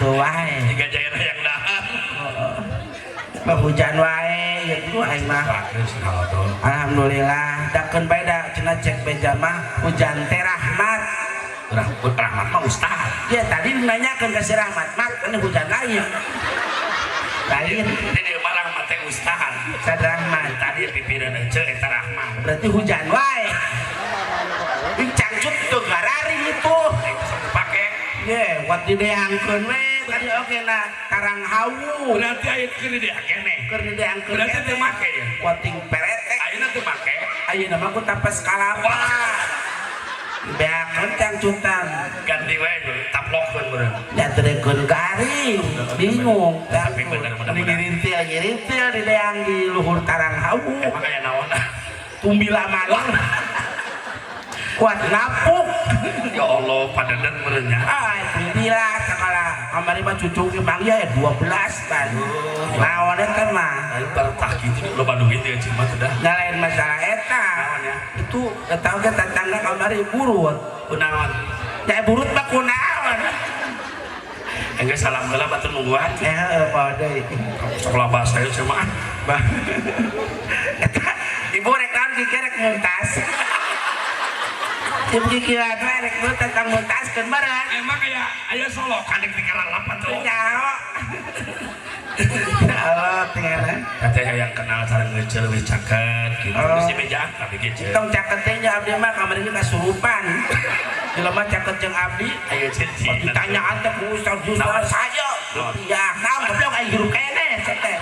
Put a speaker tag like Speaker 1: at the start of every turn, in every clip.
Speaker 1: Kitu wae.
Speaker 2: Tiga jair yang dahar.
Speaker 1: Mah hujan wae gitu aing mah.
Speaker 2: Bagus kalau tuh.
Speaker 1: Alhamdulillah, dakeun bae da cenah cek beja mah hujan teh rahmat.
Speaker 2: Rahmat rahmat mah ustaz.
Speaker 1: Ya tadi nanyakeun ka si Rahmat, mat ini hujan lain. Lain.
Speaker 2: Ini dia mah rahmat teh ustaz.
Speaker 1: Ustaz Rahmat.
Speaker 2: Tadi pipireun ece eta rahmat.
Speaker 1: Berarti hujan wae. Ih cangcut tuh gararing itu.
Speaker 2: Itu sok dipake.
Speaker 1: Ye, wat dideangkeun we tadi oge na Karang Hawu.
Speaker 2: Berarti aya keur dideangkeun.
Speaker 1: Keur dideangkeun.
Speaker 2: Berarti teu make ya.
Speaker 1: Wating peretek.
Speaker 2: Ayeuna teu make.
Speaker 1: Ayeuna mah ku tapas kalapa. Beakeun cangcutan.
Speaker 2: Ganti wae taplokkeun meureun.
Speaker 1: Ya teu garing, bingung.
Speaker 2: Tapi bener, mudah-mudahan.
Speaker 1: Ngirintil ngirintil dideang di luhur Karang Hawu.
Speaker 2: Emang aya naon?
Speaker 1: Tumbila malor. Kuat napuk.
Speaker 2: Ya Allah, padeden meureun nya.
Speaker 1: Ah, tumbila sakala kamari mah cucu ge mangga ya 12 ban. Naon eta mah?
Speaker 2: Ayo baretah kitu loba duit ya cuma sudah.
Speaker 1: Nggak lain masalah eta.
Speaker 2: Naon ya?
Speaker 1: Itu eta oge tetangga kamari burut.
Speaker 2: Kunaon?
Speaker 1: Ya burut mah kunaon?
Speaker 2: Engke salam heula batur nungguan.
Speaker 1: Eh, heueuh poho deui.
Speaker 2: Sok loba saya cuma ah.
Speaker 1: Bah. Eta ibu rek naon kiki rek muntas. Ibu kiki wae rek muntas tentang muntaskeun meureun.
Speaker 2: Emang kayak aya solokan rek dikaralap atuh.
Speaker 1: Nyaho. Ya Allah tinggalna.
Speaker 2: Katanya yang kenal sareng ngeuceul leuwih caket gitu.
Speaker 1: Oh.
Speaker 2: Geus dibejaan tapi ge.
Speaker 1: Tong caket teh nya abdi mah kamari ge kasurupan. Jelema caket jeung abdi.
Speaker 2: Ayo cici.
Speaker 1: Pas ditanyaan teh ku Ustaz Yusuf saya. Ya, naon goblok aing hirup keneh teh.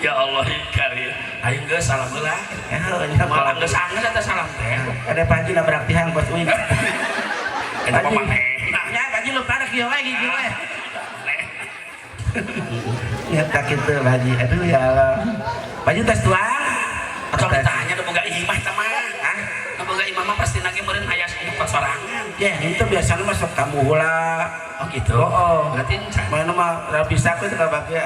Speaker 2: Ya Allah karir. Ayo geus salam heula.
Speaker 1: Ya,
Speaker 2: Malah geus anggeus eta salam teh.
Speaker 1: Ada Panji nabrak tihang bos uing.
Speaker 2: Eta mah manehna.
Speaker 1: Ya, Panji lupa ada kieu we kieu we.
Speaker 2: Maneh.
Speaker 1: Ya tak kitu Panji. Aduh ya Allah. Panji tos tuang.
Speaker 2: Atau ditanya nu boga imah teh mah.
Speaker 1: Hah?
Speaker 2: Nu boga imah mah pasti nage meureun aya nyokot sorangan.
Speaker 1: Ya, itu biasanya masuk tamu heula.
Speaker 2: Oh gitu.
Speaker 1: Oh, oh.
Speaker 2: Berarti encan.
Speaker 1: Mana mah ra bisa ku teu kabagya.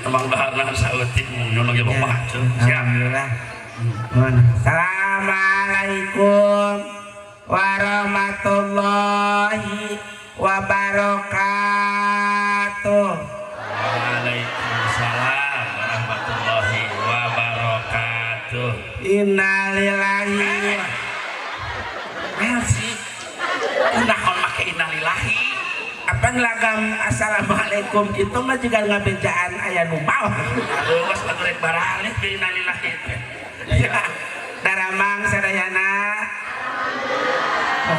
Speaker 2: Emang baharna saeutik nyunung ge loba atuh. Siap.
Speaker 1: Alhamdulillah. Assalamualaikum warahmatullahi wabarakatuh.
Speaker 2: Waalaikumsalam warahmatullahi wabarakatuh.
Speaker 1: Innalillahi. Sih.
Speaker 2: Kunaon make innalillahi?
Speaker 1: Apa lagam assalamualaikum itu mah juga ngabejaan aya nu maot.
Speaker 2: Aduh, was lagu rek baralik di innalillahi teh.
Speaker 1: Ya, daramang sadayana.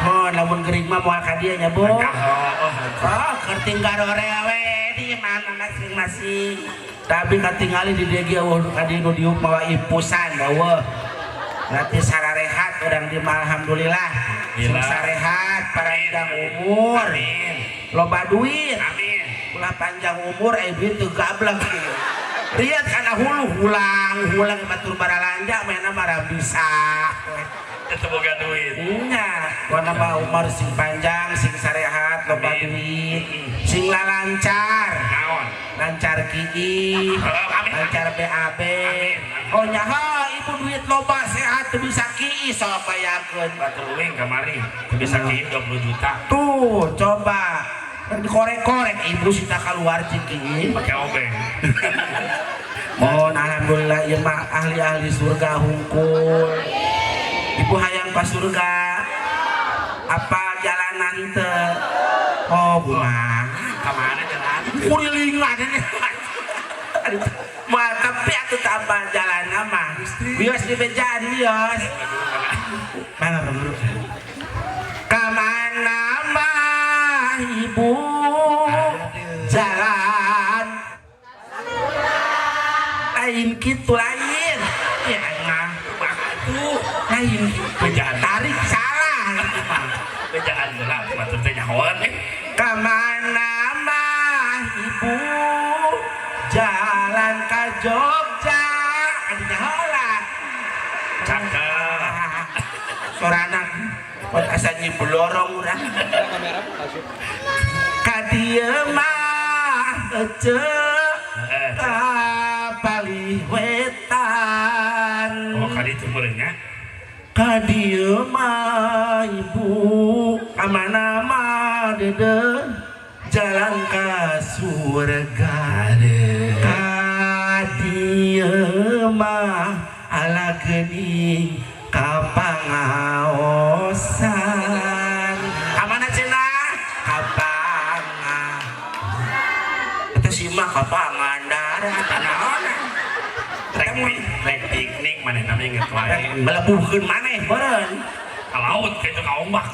Speaker 1: Mohon lamun gering mah moal ka dieu nya, Bu.
Speaker 2: Oh,
Speaker 1: Oh, keur tinggal we di mana masing-masing. Tapi katingali di dieu ge eueuh ka dieu nu diuk mawa ipusan eueuh. Berarti sararehat urang di mah alhamdulillah. Sing
Speaker 2: Alhamdulillah.
Speaker 1: sarehat panjang umur.
Speaker 2: Amin.
Speaker 1: Loba duit.
Speaker 2: Amin.
Speaker 1: Ulah panjang umur eh duit teu gablek. Lihat kana hulu hulang hulang batur baralanja mainna mah bisa.
Speaker 2: Itu boga duit.
Speaker 1: Nya, warna mah umur sing panjang, sing sarehat, loba
Speaker 2: Amin.
Speaker 1: duit, sing lalancar,
Speaker 2: Naon?
Speaker 1: Lancar ki'i,
Speaker 2: Amin.
Speaker 1: Lancar BAB.
Speaker 2: Amin.
Speaker 1: Oh nyaho, ibu duit loba sehat teu bisa ki'i sok bayangkeun.
Speaker 2: Batur uing kamari teu bisa kieu 20 juta.
Speaker 1: Tuh, coba dikorek-korek ibu sita keluar cing ki'i.
Speaker 2: Pakai obeng.
Speaker 1: Mohon alhamdulillah ieu mah ahli-ahli surga hungkul. Ibu hayang ka surga. Apa jalanan teu? Oh, kumaha?
Speaker 2: Ka mana jalan?
Speaker 1: Kurilingan ini. Moal tepi atuh tambah jalan mah. Wios di bejaan wios. Mana Pak Guru? Kamana mah ibu jalan lain kitu lain ya mah
Speaker 2: Kumaha tuh?
Speaker 1: Lain kitu.
Speaker 2: Bejaan.
Speaker 1: Tarik salah itu mah.
Speaker 2: Bejaan heula batur teh nyahoan eh.
Speaker 1: Kamana mah ibu jalan ka Jogja adinya heula.
Speaker 2: Cakep.
Speaker 1: Sorana buat asa nyiblorong urang ka dieu mah ece
Speaker 2: Heeh.
Speaker 1: ka palih wetan.
Speaker 2: Oh, kali itu meureun nya.
Speaker 1: Ka dieu mah ibu ka mana mah dede. Jalan ka surga.
Speaker 2: Aduh.
Speaker 1: Ka dieu mah ala geuning ka pangaosan. Ka mana cenah? Ka panga. Eta si mah ka Pangandaran naon?
Speaker 2: Rek piknik maneh namanya inget wae.
Speaker 1: Melebuhkeun maneh beureun.
Speaker 2: Ka laut kitu ka ombak.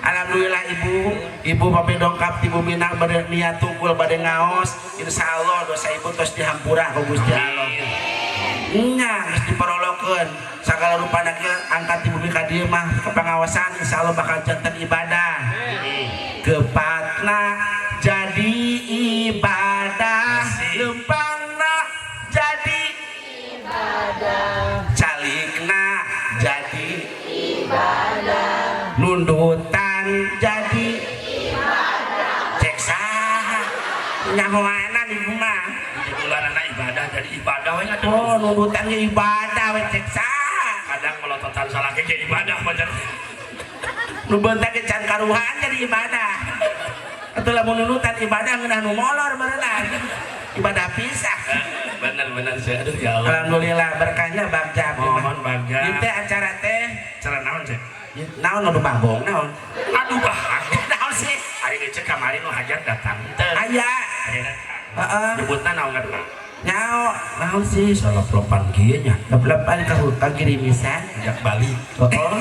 Speaker 1: Alhamdulillah ibu, ibu pami dongkap ti bumi bade niat tungkul bade ngaos, insyaallah dosa ibu tos dihampura ku Gusti Allah. Nya geus diperolokeun sagala rupana ge angkat ti bumi ka dieu mah ke pangaosan insyaallah bakal janten ibadah. Kepatna jadi ibadah, lempangna jadi ibadah, calikna jadi ibadah, nundutan jadi ibadah. Cek saha nyahoanan ibu mah.
Speaker 2: Judulanana ibadah jadi ibadah we atuh.
Speaker 1: Oh, nundutan ge ibadah we cek saha.
Speaker 2: Kadang melototan salaki ge ibadah macam.
Speaker 1: Nu beunta ge can karuhan jadi ibadah. Atuh lamun nundutan ibadah ngeunah nu molor berenang. Ibadah pisah.
Speaker 2: Bener bener sih, aduh ya Allah.
Speaker 1: Alhamdulillah berkahnya bagja abdi mah.
Speaker 2: Mohon bagja.
Speaker 1: Ieu teh acara teh
Speaker 2: Acara naon sih?
Speaker 1: Naon anu bagong naon?
Speaker 2: Aduh bah.
Speaker 1: Naon sih?
Speaker 2: Ari geus kamari nu hajat datang teu.
Speaker 1: Aya.
Speaker 2: Aya datang.
Speaker 1: Heeh.
Speaker 2: Nyebutna naon kan?
Speaker 1: Nyao, naon sih?
Speaker 2: Salop-lopan kieu nya.
Speaker 1: Lep-lepan ka kagirimisan.
Speaker 2: Ajak balik.
Speaker 1: Heeh.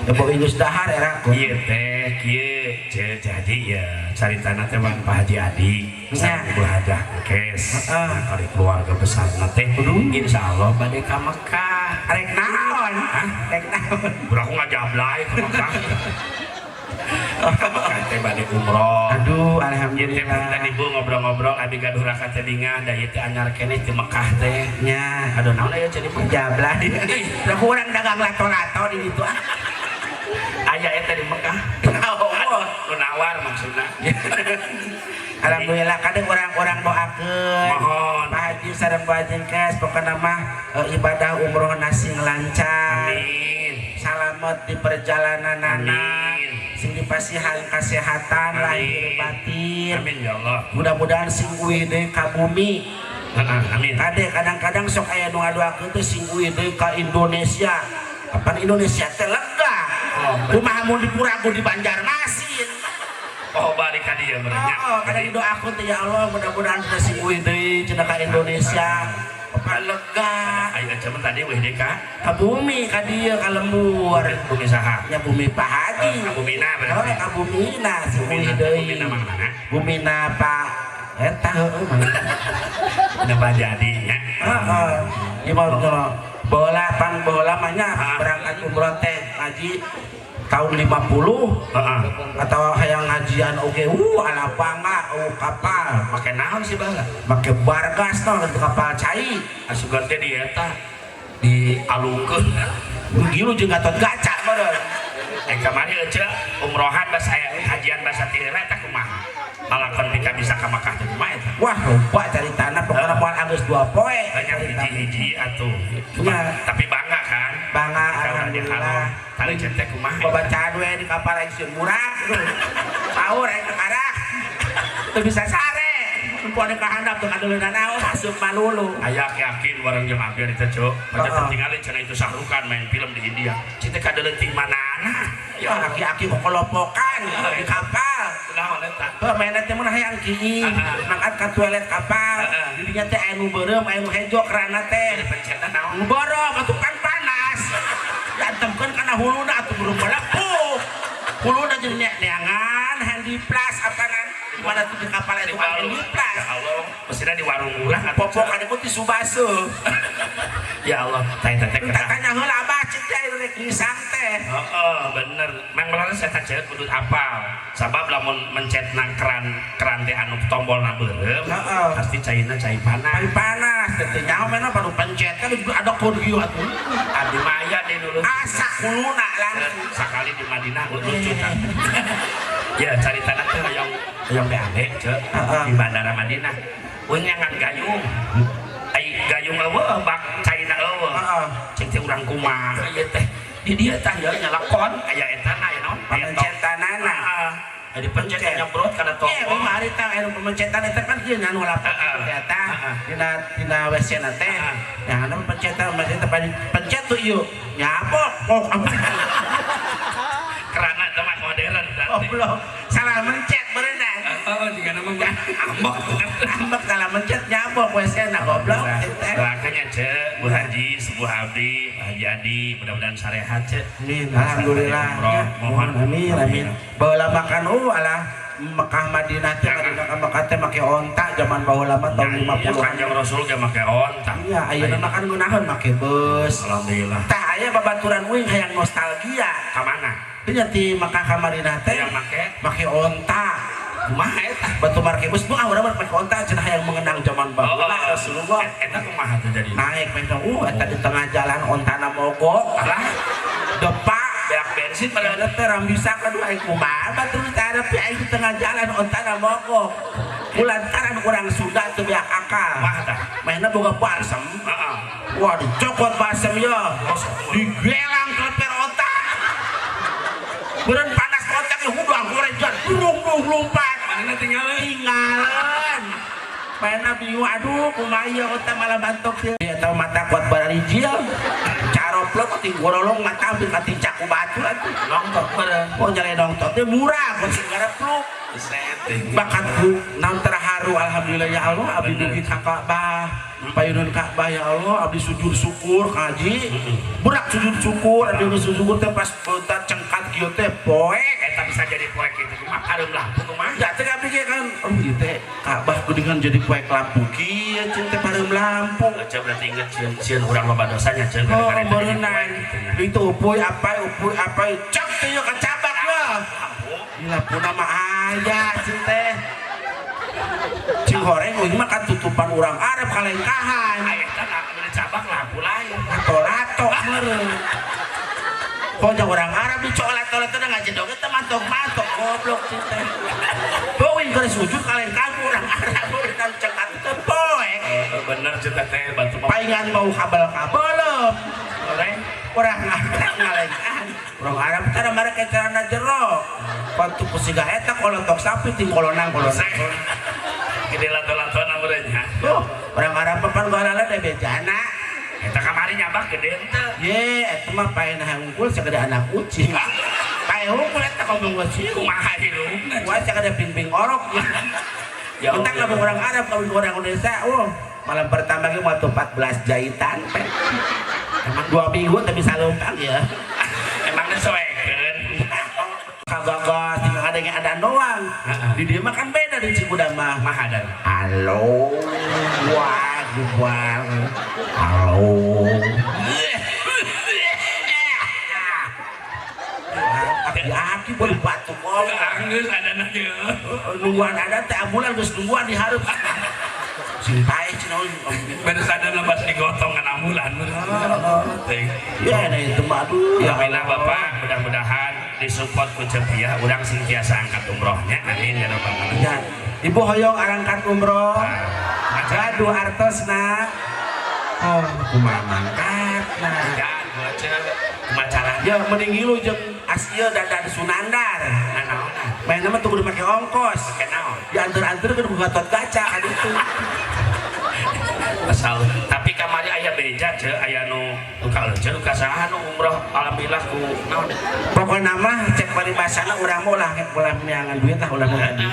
Speaker 1: Da bau geus dahar era ku.
Speaker 2: Ieu teh kieu jadi ya caritana teh wan Pak Haji Adi sareng Ibu Hajah Kes.
Speaker 1: Heeh.
Speaker 2: Nah, kali keluarga besar teh insyaallah bade ka Mekah.
Speaker 1: Rek naon?
Speaker 2: Hah?
Speaker 1: Rek naon?
Speaker 2: Urang ngajablay ka Mekah. Ka Mekah teh bade umroh.
Speaker 1: Aduh,
Speaker 2: Ieu teh
Speaker 1: alhamdulillah.
Speaker 2: tadi Bu ngobrol-ngobrol abi gaduh raka teh bingah da ieu teh anyar keneh di Mekah teh.
Speaker 1: Nya.
Speaker 2: Aduh naon aya jadi mah?
Speaker 1: Jablay. Lah kurang dagang lato-lato di ditu.
Speaker 2: Aya eta di Mekah.
Speaker 1: Oh.
Speaker 2: Nu nawar maksudna.
Speaker 1: Alhamdulillah kadang orang-orang doakeun.
Speaker 2: Mohon.
Speaker 1: Pak Haji sareng Bu Haji Kes pokona mah ibadah umroh sing lancar.
Speaker 2: Amin.
Speaker 1: Salamet di perjalanan
Speaker 2: Amin.
Speaker 1: Sing dipasihan kesehatan lahir batin.
Speaker 2: Amin ya Allah.
Speaker 1: Mudah-mudahan sing uih deui ka bumi.
Speaker 2: Heeh, amin.
Speaker 1: Kade kadang-kadang sok aya nu ngadoakeun teh sing uih deui ka Indonesia. Kapan Indonesia teh lega.
Speaker 2: Oh,
Speaker 1: Kumaha mun dipuragu di Banjarmasin.
Speaker 2: Oh, balik ka dieu meureun nya.
Speaker 1: Oh, kadang didoakeun teh ya Allah mudah-mudahan teh sing uih deui cenah ka Indonesia. Kapan lega.
Speaker 2: Ayo cuman tadi weh deui ka
Speaker 1: Ka bumi ka dieu ka lembur.
Speaker 2: Bumi saha?
Speaker 1: Nya bumi Pak Haji.
Speaker 2: Ka bumina
Speaker 1: Oh,
Speaker 2: berarti.
Speaker 1: ka bumina sing uih
Speaker 2: Bumina,
Speaker 1: deui.
Speaker 2: bumina mang mana?
Speaker 1: Bumina Pak eta heueuh mang.
Speaker 2: Udah Pak jadi nya.
Speaker 1: Heeh. Ieu mah bola pan bola mah nya
Speaker 2: Ah.
Speaker 1: berangkat umroh teh ngaji tahun 50
Speaker 2: Heeh.
Speaker 1: atau hayang ngajian oge ala bangga kapal
Speaker 2: Make naon sih bala?
Speaker 1: make bargas tah di kapal cai.
Speaker 2: Asugan teh di eta dialungkeun.
Speaker 1: Begitu jeung Gatot Kaca meureun.
Speaker 2: Eh kamari euceu umrohan basa hajian basa ti heula eta kumaha? Lalakon pika bisa ka Mekah teh kumaha eta?
Speaker 1: Wah, lupa cari tanah pokoknya moal anggeus 2 poe.
Speaker 2: Banyak hiji-hiji atuh.
Speaker 1: Nya.
Speaker 2: Tapi bangga kan?
Speaker 1: Bangga,
Speaker 2: Kita udah di
Speaker 1: alhamdulillah.
Speaker 2: haram. Tali cetek kumaha?
Speaker 1: Babacaan we di kapal aing sieun murah. Sahur aing kakarah. Teu bisa sare. Kumpul ka handap teu kadeuleuna naon asup malulu.
Speaker 2: Aya yakin warang jeung abdi teh cuk. Paca
Speaker 1: Heeh.
Speaker 2: tertinggalin cenah itu Sahrukan main film di India. Cita kadeuleun ti manana.
Speaker 1: Ya aki-aki kokolopokan di kapal.
Speaker 2: Naon eta?
Speaker 1: Heuh mainna teh mun hayang kieu,
Speaker 2: Heeh.
Speaker 1: mangkat ka toilet kapal.
Speaker 2: Heeh.
Speaker 1: Di dinya teh aya nu beureum, aya nu hejo kerana teh.
Speaker 2: Pencetna naon?
Speaker 1: Nu borong atuh kan panas. Diantemkeun kana huluna atuh beureum melepuh. Huluna jeung neangan handiplas apanan. Di mana tuh di kapal itu kan handiplas.
Speaker 2: Ya Allah, mestina di warung murah atuh.
Speaker 1: Popok ada pun tisu basuh.
Speaker 2: Ya Allah, teh teh teh
Speaker 1: Entah tanya heula abah cek teh rek ngisang teh.
Speaker 2: Heeh, bener. Mang melalui saya tak kudu apal. Sabab lamun mencet nang keran keran teh anu tombolna beureum,
Speaker 1: Heeh.
Speaker 2: pasti cairna cair panas.
Speaker 1: Paling panas teh teh nyaho mena baru pencet kan juga ada kode ieu atuh.
Speaker 2: Abdi mah aya di dulu.
Speaker 1: Asa kuluna langsung.
Speaker 2: Sakali di Madinah lucu tah. Ya cari tanah teh hoyong hoyong BAB ceu
Speaker 1: Heeh.
Speaker 2: di bandara Madinah. Euy nyangan gayung. Ai gayung eueuh bak caina eueuh.
Speaker 1: Heeh.
Speaker 2: Cek teh urang kumaha ieu teh. Di dieu tah ya nyalakon aya eta na aya naon?
Speaker 1: Pencet tanana.
Speaker 2: Heeh. Dipencet nyemprot kana
Speaker 1: Iya,
Speaker 2: tombol.
Speaker 1: memang hari tang anu pemencetan eta kan kieu nya nu lapak
Speaker 2: Heeh.
Speaker 1: eta
Speaker 2: Heeh.
Speaker 1: dina dina WC na teh.
Speaker 2: Heeh.
Speaker 1: Yang anu pencetan pencetan pencet tuh ieu. Nyabok kok.
Speaker 2: Kerana itu mah modern berarti.
Speaker 1: Goblok. Salah mencet berenang.
Speaker 2: Oh, jika nama ambok.
Speaker 1: Ambek salah mencet nyabok WC na goblok.
Speaker 2: Doakannya ce, Bu Haji, Sebuah Abdi, Pak Haji Adi, mudah-mudahan sarehat ce.
Speaker 1: Amin. Alhamdulillah.
Speaker 2: Umroh,
Speaker 1: Ya.
Speaker 2: mohon.
Speaker 1: Amin amin. Baheula makan alah Mekah Madinah teh, Madinah ka Mekah teh make onta zaman baheula mah tahun
Speaker 2: Iya,
Speaker 1: 50-an.
Speaker 2: Kanjeng Rasul ge make onta.
Speaker 1: Iya, ayeuna mah kan ngeunaheun make bus.
Speaker 2: Alhamdulillah.
Speaker 1: Tah aya babaturan uing hayang nostalgia.
Speaker 2: Ka mana?
Speaker 1: Teu nya ti Mekah ka Madinah teh
Speaker 2: Yang make
Speaker 1: make onta.
Speaker 2: Kumaha eta?
Speaker 1: Batu marke bus ah urang mah make onta cenah hayang mengenang zaman baheula Rasulullah.
Speaker 2: Eta kumaha tuh jadi?
Speaker 1: Naik mereka eta di tengah jalan ontana mogok.
Speaker 2: Alah,
Speaker 1: Depak
Speaker 2: beak bensin pada
Speaker 1: pada teh rambisa aduh aing kumaha batur teh aing di tengah jalan ontana mogok. Kulantaran urang Sunda teu beak akal.
Speaker 2: Kumaha tah?
Speaker 1: Mainna boga balsem.
Speaker 2: Heeh.
Speaker 1: Wah, dicokot balsem ya. Digelang kleper otak. Beureun panas otak ya hudang gorengan durung dung lompat.
Speaker 2: Mana tinggalan?
Speaker 1: Tinggalan. Mainna bingung aduh kumaha ieu otak malah bantok sih. Eta mata kuat bararijil. Caroplok ting gorolong mata ambil ka caku batu atuh.
Speaker 2: Nongtok beureun.
Speaker 1: Oh nyale nongtok teh murah kok sing garepluk.
Speaker 2: Setting.
Speaker 1: Bakat ku naon terharu alhamdulillah ya Allah abdi dugi ka Ka'bah. Payunun Ka'bah ya Allah abdi sujud syukur kaji. Burak sujud syukur abdi sujud syukur teh pas beuntat cengkat kieu teh poek.
Speaker 2: Eta bisa jadi poek kitu kumaha pareum lampu kumaha?
Speaker 1: Ya teh abdi ge kan oh ieu teh Ka'bah geuningan jadi poek lampu kieu ceun teh pareum lampu.
Speaker 2: Aja berarti inget sieun urang loba dosanya ceun
Speaker 1: Oh,
Speaker 2: gara-gara eta jadi poek
Speaker 1: berenang.
Speaker 2: gitu nya.
Speaker 1: Itu upuy apa upuy apa cek teh yeuh kacabak ya.
Speaker 2: Lampu.
Speaker 1: Gila puna mah aya ceun teh. Cing horeng euy mah kan tutupan urang Arab kalengkahan.
Speaker 2: Aya eta anu dicabak lampu lain.
Speaker 1: Lato-lato meureun. Pokoknya orang Arab dicolat-colat teh ngajedog teh mantok-mantok goblok ceun teh. Beuing keur sujud kalengkahan urang Arab urang cengkat teh poek.
Speaker 2: Bener ceun teh batu mah.
Speaker 1: Paingan mau kabel-kabelem.
Speaker 2: Goreng.
Speaker 1: Orang Arab ngalengkahan. Orang Arab teh mereka celana jero. Waktu kusiga eta kolotok sapi ting kolonang kolonang.
Speaker 2: Gede lato-latona meureun nya.
Speaker 1: Tuh, orang Arab mah pan baheula teh bejana.
Speaker 2: Eta kamari nyabak gede henteu.
Speaker 1: Ye, eta mah paena hungkul sagede anak kucing. Pae hungkul eta ngomong kucing.
Speaker 2: Kumaha hirupna?
Speaker 1: Wah, sagede ping-ping orok.
Speaker 2: Ya
Speaker 1: Entah
Speaker 2: Allah.
Speaker 1: lamun orang Arab kawin orang Indonesia, oh, malam pertama ge mau 14 jahitan. Pe. Emang 2 minggu tapi bisa lumpang ya.
Speaker 2: Emang disoekeun.
Speaker 1: Kagagas tinggal ada yang ada doang.
Speaker 2: Heeh.
Speaker 1: Di dia mah kan beda di Cikuda mah.
Speaker 2: Kumaha dan?
Speaker 1: Halo, wah, wah, halo. Aki-aki boleh batuk kok.
Speaker 2: Anggeus adana ge.
Speaker 1: Nungguan ada teh ambulan geus nungguan di hareup. Sing paeh cenah.
Speaker 2: Beres adana pas digotong kan ambulan. Teh.
Speaker 1: Ya, nah itu mah aduh ya
Speaker 2: Alhamdulillah Bapak, mudah-mudahan disupport ku Cepiah urang sing tiasa angkat umrohnya. Amin ya rabbal alamin.
Speaker 1: Ya. Ibu hoyong arangkat umroh.
Speaker 2: Nah,
Speaker 1: Gaduh artosna. Oh, kumaha mangkatna.
Speaker 2: Dan gua ce kumaha carana?
Speaker 1: Ya mending ngilu jeung Asio dan Sunandar.
Speaker 2: Nah, naonan?
Speaker 1: Mainna mah tuh kudu make ongkos.
Speaker 2: Make naon?
Speaker 1: Diantar-antar kudu Gatot Kaca kan itu.
Speaker 2: Asal tapi kamari aya beja ce aya nu ka leuceun ka saha nu umroh alhamdulillah ku naon?
Speaker 1: Pokokna mah cek paribasana urang mah ulah ulah meangan duit lah ulah meangan duit.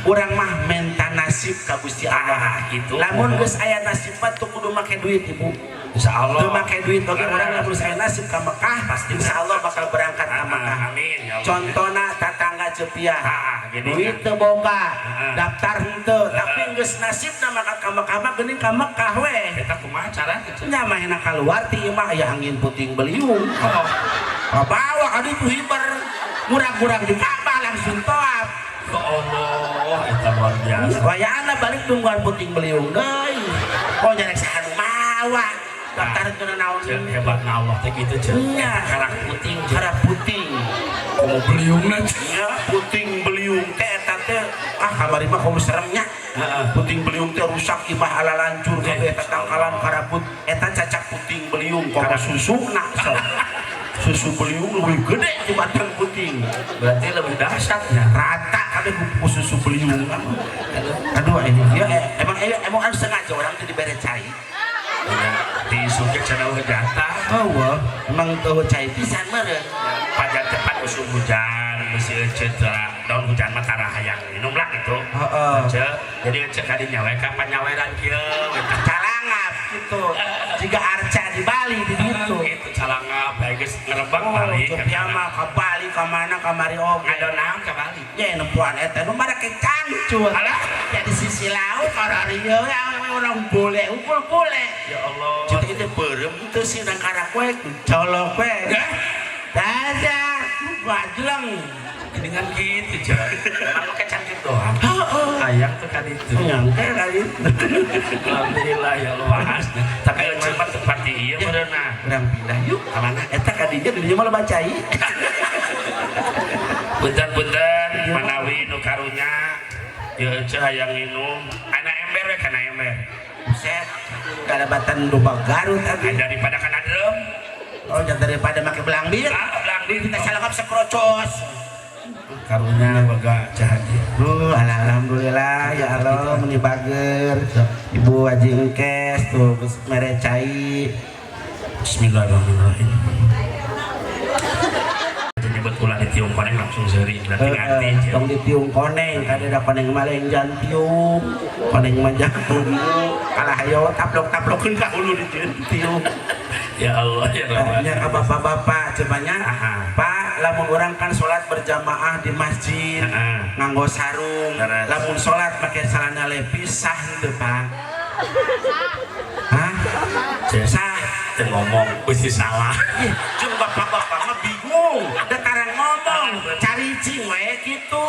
Speaker 1: Urang mah menta nasib ka Gusti Allah.
Speaker 2: Ah, gitu.
Speaker 1: Lamun geus aya nasib mah tuh kudu make duit ibu.
Speaker 2: Insyaallah.
Speaker 1: Teu make duit oge urang lamun geus aya nasib ka Mekah
Speaker 2: Pasti.
Speaker 1: insyaallah bakal berangkat ka Mekah.
Speaker 2: Amin ya Allah.
Speaker 1: Contona tatangga Cepiah.
Speaker 2: Ah, gini.
Speaker 1: Duit teu boga,
Speaker 2: Ah.
Speaker 1: daftar henteu, tapi geus nasibna mangkat ka Mekah mah geuning ka Mekah we.
Speaker 2: Eta kumaha carana ce?
Speaker 1: Nya mah enak keluar ti imah aya angin puting beliung.
Speaker 2: Oh,
Speaker 1: Oh, bawa ka ditu hiber. Murag-murag di Ka'bah langsung toap.
Speaker 2: ya Allah, eta luar biasa.
Speaker 1: Wayana balik nungguan puting beliung deui. Oh nyarek saha nu mawa. Daftar teu naon.
Speaker 2: Cek hebatna Allah teh kitu cek.
Speaker 1: Nya.
Speaker 2: Karak puting cek.
Speaker 1: Karena puting.
Speaker 2: Komo beliungna cek.
Speaker 1: Ya, puting beliung teh eta teh ah kamari mah komo seremnya.
Speaker 2: Heeh.
Speaker 1: Puting beliung teh rusak imah ala lancur kabeh eta tangkalan karabut eta cacak puting beliung komo susuna sok. Susu beliung lebih gede tibatan puting.
Speaker 2: Berarti lebih dahsyatnya.
Speaker 1: Rata. kabeh ku susu beliung. Aduh, ini ya emang emang harus sengaja orang teh dibere cai.
Speaker 2: Di sungai cenah jatah.
Speaker 1: Oh, wah, emang teu cai pisan meureun.
Speaker 2: Pajar cepat usum hujan bisi ece daun hujan mah tara hayang minum lah gitu.
Speaker 1: Heeh.
Speaker 2: Ece, jadi ece kadinya we ka panyaweran kieu gitu.
Speaker 1: Calangap gitu. Jika arca di Bali di ditu.
Speaker 2: Gitu calangap bae geus ngerebang
Speaker 1: Oh,
Speaker 2: Bali.
Speaker 1: Jogja mah ka Bali ka mana kamari oge.
Speaker 2: Ngadon naon ka Bali?
Speaker 1: Ya nempuan eta nu marake cangcut.
Speaker 2: Alah.
Speaker 1: Ya di sisi laut kararieu ya orang bule, ukul bule.
Speaker 2: Ya Allah.
Speaker 1: Jadi itu beureum teu sih nang karak we colok we.
Speaker 2: Ya.
Speaker 1: Dadah, bajleng.
Speaker 2: Geningan gitu, Cek. Emang lu kecantik doang.
Speaker 1: Heeh.
Speaker 2: Hayang tuh kan itu.
Speaker 1: Nyangke kali.
Speaker 2: Alhamdulillah ya Allah waas. Tapi ece mah tempat di ieu meureunna.
Speaker 1: Urang pindah yuk.
Speaker 2: Ka mana?
Speaker 1: Eta kadinya di dieu mah loba cai.
Speaker 2: Punten-punten manawi nu karunya ieu ece hayang minum. Ana ember we kana ember.
Speaker 1: Buset. Kalebatan domba Garut abi.
Speaker 2: Daripada kana drum.
Speaker 1: Oh, jangan daripada make belang bir.
Speaker 2: Ah, belang bir.
Speaker 1: Kita salangap sekrocos.
Speaker 2: Karunya boga jahat.
Speaker 1: Alhamdulillah ya Allah meni bager. Ibu Haji Engkes tuh geus mere cai.
Speaker 2: Bismillahirrahmanirrahim. Nyebut ulah ditiung koneng langsung seuri berarti ngerti.
Speaker 1: Heeh, tong ditiung koneng, kade da koneng mah lain jangan tiung. Koneng mah jangan kalah hayo taplok-taplokeun ka hulu ditiung.
Speaker 2: Ya Allah ya Rabbana.
Speaker 1: Nya ka bapak-bapak cebanya,
Speaker 2: Aha.
Speaker 1: Pak, lamun orang kan sholat berjamaah di masjid
Speaker 2: Heeh.
Speaker 1: nganggo sarung,
Speaker 2: Leres.
Speaker 1: lamun sholat pakai celana lepis sah henteu, Pak? Hah?
Speaker 2: Cek.
Speaker 1: Sah.
Speaker 2: Teu ngomong bisi salah.
Speaker 1: Ih, jeung bapak-bapak mah bingung, da tarang ngomong, cari cing we gitu.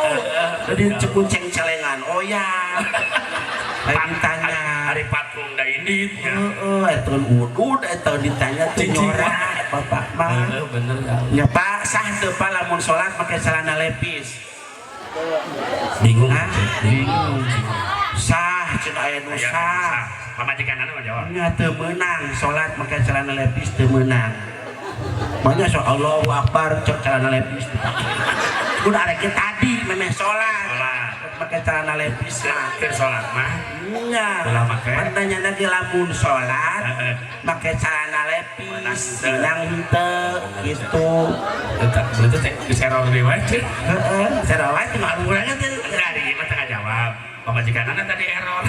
Speaker 1: Jadi cekunceng celengan, oh ya. Lain ditanya.
Speaker 2: Hari patung da indit nya.
Speaker 1: Heeh, eta udud eta ditanya teh
Speaker 2: Cicing.
Speaker 1: nyorak bapak mah.
Speaker 2: Heeh, bener ya.
Speaker 1: Ya Pak, sah teu Pak lamun sholat pakai celana lepis?
Speaker 2: Bingung.
Speaker 1: Hah?
Speaker 2: Bingung.
Speaker 1: Sah, cenah aya nu
Speaker 2: Aya,
Speaker 1: sah.
Speaker 2: Pamajikanana mah jawab.
Speaker 1: Nya teu meunang salat make celana lepis teu meunang. Makanya sok Allahu Akbar cek celana lepis. Udah arek tadi memeh salat.
Speaker 2: Salat.
Speaker 1: Make celana lepis mah.
Speaker 2: Keur salat mah
Speaker 1: Nya.
Speaker 2: Ulah make.
Speaker 1: Pertanyaan lagi lamun salat
Speaker 2: Heeh.
Speaker 1: make celana lepis menang henteu gitu.
Speaker 2: Eta berarti teh geus error deui wae. Cek.
Speaker 1: Heeh, sarawat mah urangnya teh.
Speaker 2: Enggak, di mah tengah jawab. Pamajikanana tadi error.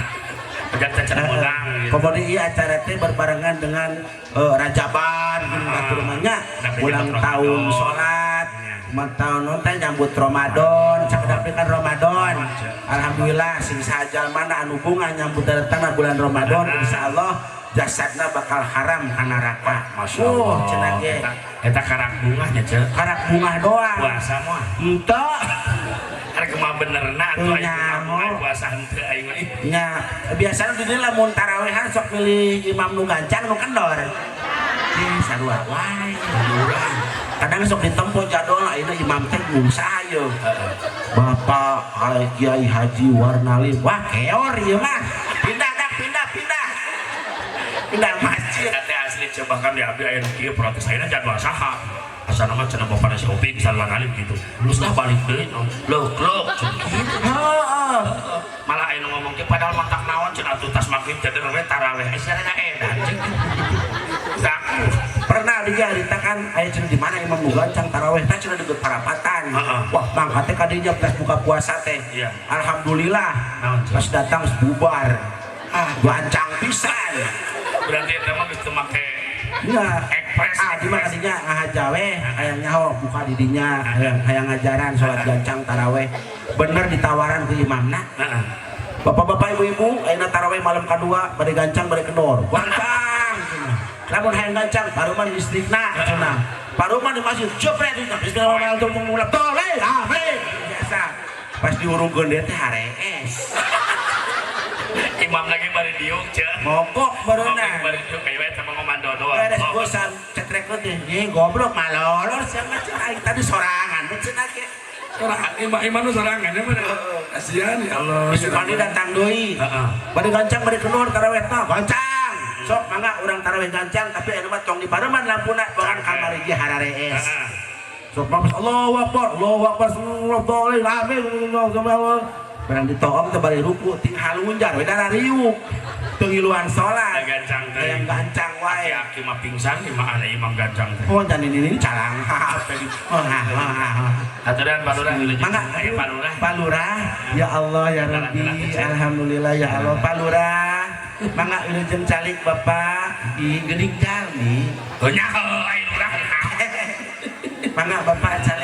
Speaker 2: Pajak teh cenah meunang gitu.
Speaker 1: Kemudian iya acara teh berbarengan dengan Rajaban gitu rumahnya
Speaker 2: Tapi
Speaker 1: ulang
Speaker 2: nyambut
Speaker 1: tahun
Speaker 2: Ramadan.
Speaker 1: sholat
Speaker 2: Iya.
Speaker 1: ulang tahun teh nyambut Ramadan sakedap kan Ramadan
Speaker 2: Ramadan.
Speaker 1: alhamdulillah sing saha mana anu bunga nyambut datangna bulan Ramadan insyaallah jasadna bakal haram ka neraka.
Speaker 2: Masya Allah.
Speaker 1: Oh, cenah ge
Speaker 2: Eta, eta karak bungahnya cek.
Speaker 1: karak bungah doang.
Speaker 2: Puasa mah.
Speaker 1: Henteu.
Speaker 2: Arek mah benerna atuh aing
Speaker 1: Nyaho.
Speaker 2: mah puasa henteu aing mah. Ih,
Speaker 1: Nya, biasanya di dieu lamun tarawehan sok milih imam nu gancang nu kendor. Eh, sarua wae. Kadang sok ditempo jadwal ayeuna imam teh ngungsa ieu. Bapak Kiai Haji Warnali. Wah, keor ieu mah. Pindah dah, pindah, pindah. Pindah masjid.
Speaker 2: Eta teh asli cek bahkan di abdi aya nu kieu protes ayeuna jadwal saha. Asana mah cenah bapana si Opik saluan alim gitu. Lus lah balik deui. Lok lok cenah gitu.
Speaker 1: Heeh.
Speaker 2: Malah aya nu ngomong ke padahal matak naon cenah atuh tas maghrib teh we taraweh. Eh sarana edan cek. Saku.
Speaker 1: Pernah dia harita kan aya cenah di mana imam nu gancang taraweh teh cenah deket parapatan.
Speaker 2: Heeh.
Speaker 1: Wah, mangkat teh kadinya pas buka puasa teh.
Speaker 2: Iya.
Speaker 1: Alhamdulillah.
Speaker 2: Naon, Cek?
Speaker 1: Pas datang bubar. Ah, gancang pisan.
Speaker 2: Berarti eta mah geus teu make
Speaker 1: Iya.
Speaker 2: Ekspres.
Speaker 1: Ah, di mana kadinya ngahaja we, hayang nyaho buka di dinya, hayang hayang ngajaran salat gancang taraweh. Bener ditawaran ke imamna.
Speaker 2: Heeh.
Speaker 1: Bapak-bapak, ibu-ibu, ayeuna taraweh malam kedua bade gancang bade kendor. Gancang cenah. Lamun hayang gancang baru mah listrikna cenah. Baru mah di masjid jepret cenah. Bismillahirrahmanirrahim. Toleh, amin. Biasa. Pas diurungkeun dia teh harees.
Speaker 2: Imam lagi bari diuk cek.
Speaker 1: Mogok bareuna.
Speaker 2: Bari diuk kayak eta mah ngomando doang.
Speaker 1: Beres bosan cetrek teh. Ih goblok malolor sia mah cenah aing tadi sorangan cenah ge.
Speaker 2: Sorangan imam imam nu sorangan ya mana? Kasihan ya Allah.
Speaker 1: Isukani datang deui.
Speaker 2: Heeh.
Speaker 1: Bade gancang bade kendor taraweh tah gancang. Sok mangga urang taraweh gancang tapi anu mah tong dipareman lampuna bahkan kamari ge hararees.
Speaker 2: Heeh.
Speaker 1: Sok mah Allahu Akbar, Allahu Akbar, Allahu amin. Barang ditoong teh bari ruku ting halunjar we darah riuk. Teu ngiluan salat.
Speaker 2: Gancang teh.
Speaker 1: Yang gancang wae.
Speaker 2: Aki mah pingsan mah ada imam gancang teh.
Speaker 1: Oh, jangan ini calang. Oh, ah, ah, ah.
Speaker 2: Aturan Pak Lurah.
Speaker 1: Mangga.
Speaker 2: Ayo Pak Lurah.
Speaker 1: Pak Lurah, ya Allah ya Rabbi, alhamdulillah ya Allah Pak Lurah. Mangga wilujeng calik Bapak di geuning jalmi.
Speaker 2: Oh nya heuh ayo Lurah.
Speaker 1: Mangga Bapak calik.